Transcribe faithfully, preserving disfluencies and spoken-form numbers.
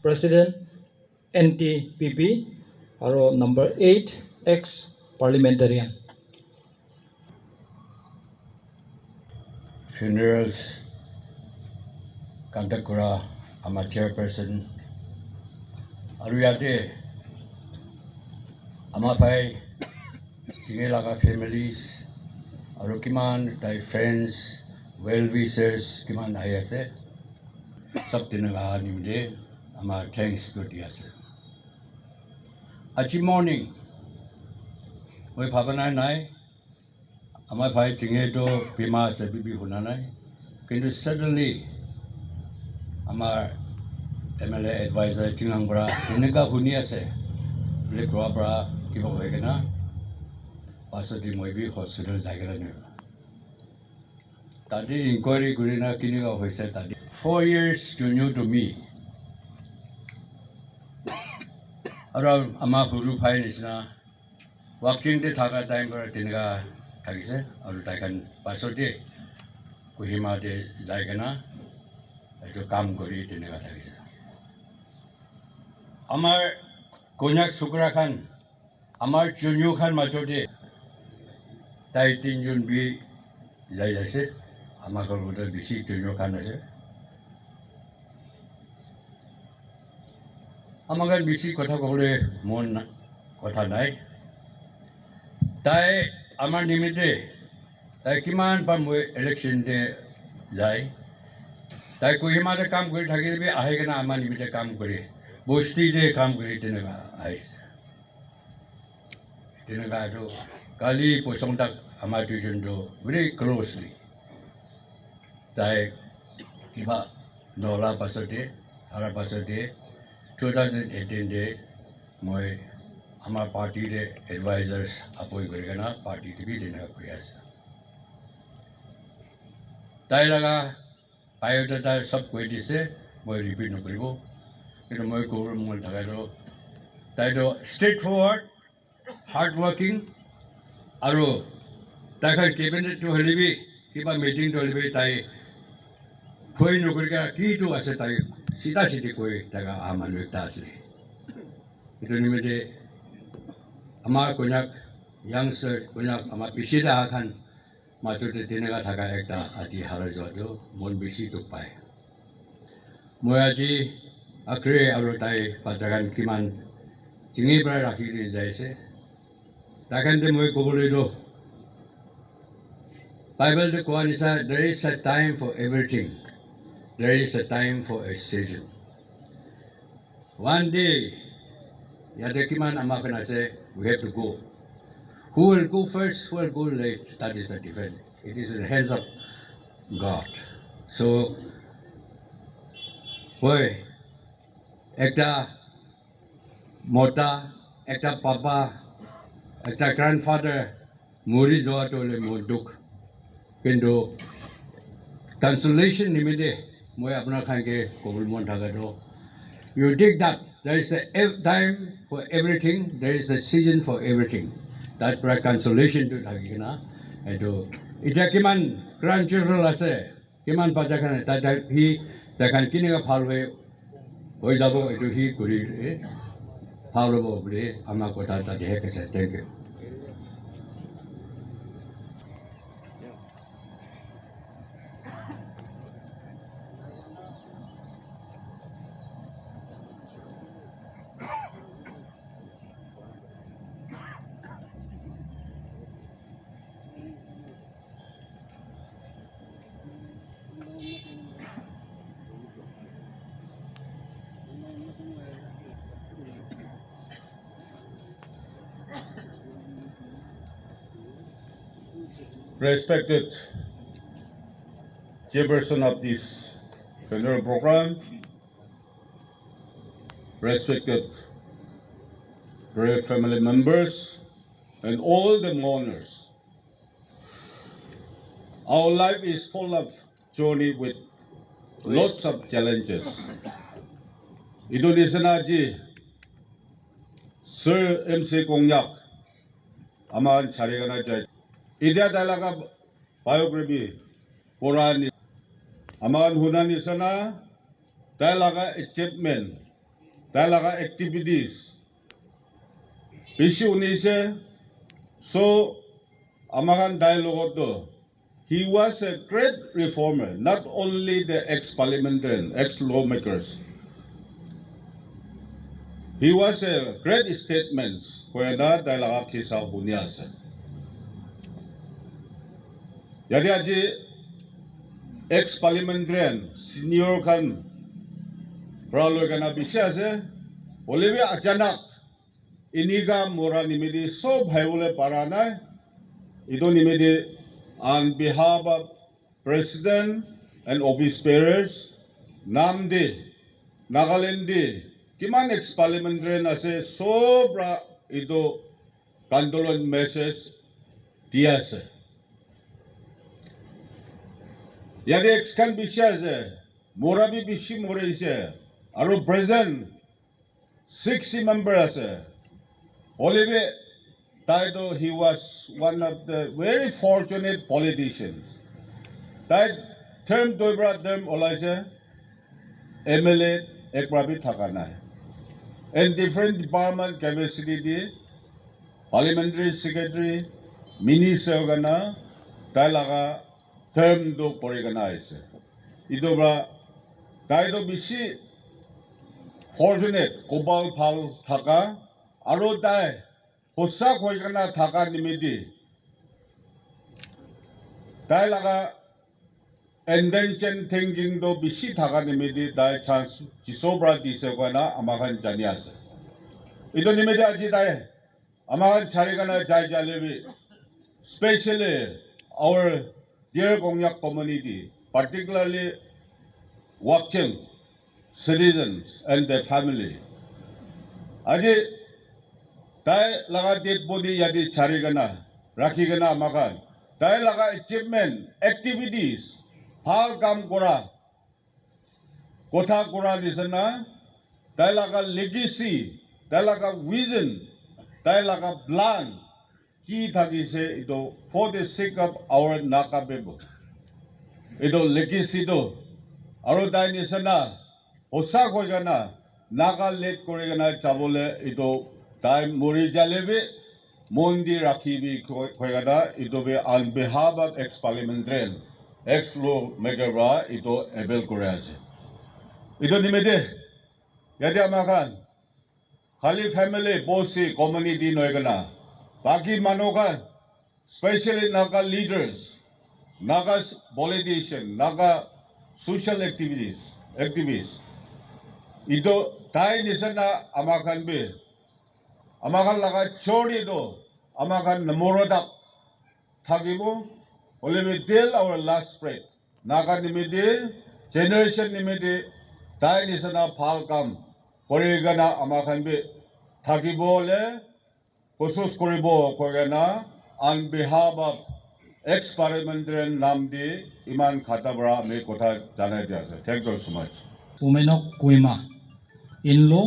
President, N T P P, aro number eight, ex parliamentarian. Funerals conduct kura ama chairperson, aru yate ama phai Tinghe laga families, aru kiman tai friends, well wishers kiman ahi ase, sab tenaka nimite ama thanks to di ase. Aji morning, moi bhaba nai nai, ama phai Tinghe to bimar ase, bibi huna nai. Kintu suddenly, amar M L A advisor Chingang para teneka huni ase, bole Goa para kiba hoi kena, pasot te moi bi hospital jai kena ni. Tate inquiry kuri na kineka hoise tate. Four years junior to me. Aru ama huru bhai nisina Wakching te thaka time para teneka thakise, aru tai khan pasot te Kohima te jai kena etu kam kuri teneka thakise. Amar Konyak sukra khan, amar chunyu khan majot te tai tinjon bi jai jaise. Ama khan bhitor te bishi chunyu khan ase. Ama khan bishi kotha kobole mon na-, kotha nai. Tai amar nimite, tai kiman bar moi election te jai. Tai Kohima te kam kuri thakile bi ahi kena ama nimite kam kuri. Bosti te kam kuri teneka ahise. Teneka tu kali posong tak ama duijon tu very closely. Tai kiba nola pasot te, ara pasot te, two thousand eighteen te moi ama party te advisors appoint kuri kena party te bi teneka kuri ase. Tai laga biodata sob koi dise, moi repeat nokuribo. Kintu moi kobole mon thaka toh, tai toh straightforward, hard working, aru tai khan cabinet toh hoile bi, kiba meeting toh hoile bi, tai phoi nokuri kena ki toh ase, tai sida sidi koi thaka aha manu ekta ase. Etu nimite ama Konyak, youngster Konyak ama bishi de aha khan majot te teneka thaka ekta aji hara jua tu mon bishi dukh pai. Moi aji akre aru tai bacha khan kiman Tinghe para rakhi kena jai ase. Tai khan te moi kobole tu Bible te koa nisa, "There is a time for everything. There is a time for a season." One day, yate kiman ama khan ase, we have to go. Who will go first, who will go late, that is the difference. It is in the hands of God. So, boy, ekta mota, ekta papa, ekta grandfather, Muri joa tu hoile mon dukh. Kintu consolation nimite moi apuna khan ke kobole mon thaka tu, you take that. There is a ev- time for everything. There is a season for everything. That para consolation tu thaki kena. Etu, itya kiman grandchildren ase? Kiman bacha khan, tai, tai, hi, tai khan kineka bhal hoi, hoi jabo, etu hi kuri, eh, bhal hobo bole ama kotha tate hek ase. Thank you. Respected chairperson of this funeral program, respected bereaved family members, and all the mourners. Our life is full of journey with lots of challenges. Etu nisna aji Sir M C Konyak ama khan chari kena jai. Itya tai laga biography pura ni ama khan huna nisna tai laga achievement tai laga activities bishi huni ase. So, ama khan tai logot toh, he was a great reformer, not only the ex-parliamentarian, ex-lawmakers. He was a great statesman, koina tai laga kisa huni ase. Yate aji ex-parliamentarian, senior khan pra loi kana bishi ase, hoile bi achanak enika mora nimiti sob bhai bole para nai. Etu nimiti on behalf of President and office bearers, nam de, Nagaland de, kiman ex-parliamentarian ase, sob pra etu condolence message di ase. Yate ex khan bishi ase, mora bi bishi mori ase, aru present sixty member ase. Hoile bi tai toh, he was one of the very fortunate politicians. Tai term dui pra term olaise, M L A ek pra bi thaka nai. In different department capacity di, parliamentary secretary, minister kana tai laga term tu kori kena aise. Etu pra tai tu bishi fortunate, kobal bhal thaka, aru tai hosa koi kena thaka nimiti, tai laga intention thinking tu bishi thaka nimiti tai chance Jisu pra dise koina ama khan jani ase. Etu nimiti aji tai ama khan chari kena jai jale bi, specially our dear Konyak community, particularly Wakching citizens and their family. Aji tai laga dead body yate chari kena, rakhi kena ama khan, tai laga achievement, activities, bhal kam kora, kotha kora nisna, tai laga legacy, tai laga vision, tai laga plan, ki thakise etu for the sake of our Naga people. Etu legacy tu, aru tai nisna, hosa koi kena, Naga led kori kena jabole etu tai mori jale bi, mon di rakhi bi koi kena, etu bi on behalf of ex-parliamentarian, ex-lawmaker pra etu appeal kori ase. Etu nimite, yate ama khan, khali family, boss, community noi kena, baki manu khan, specially Naga leaders, Naga politician, Naga social activities, activists, etu tai nisna ama khan bi, ama khan laga chori tu ama khan namoro tak thakibo, hoile bi till our last breath. Naga nimiti, generation nimiti, tai nisna bhal kam kori kena ama khan bi thakibo le kosis koribo koi kena on behalf of ex-parliamentarian nam di iman khata para ami kotha janai di ase. Thank you so much. Umenok Kuima, in-law.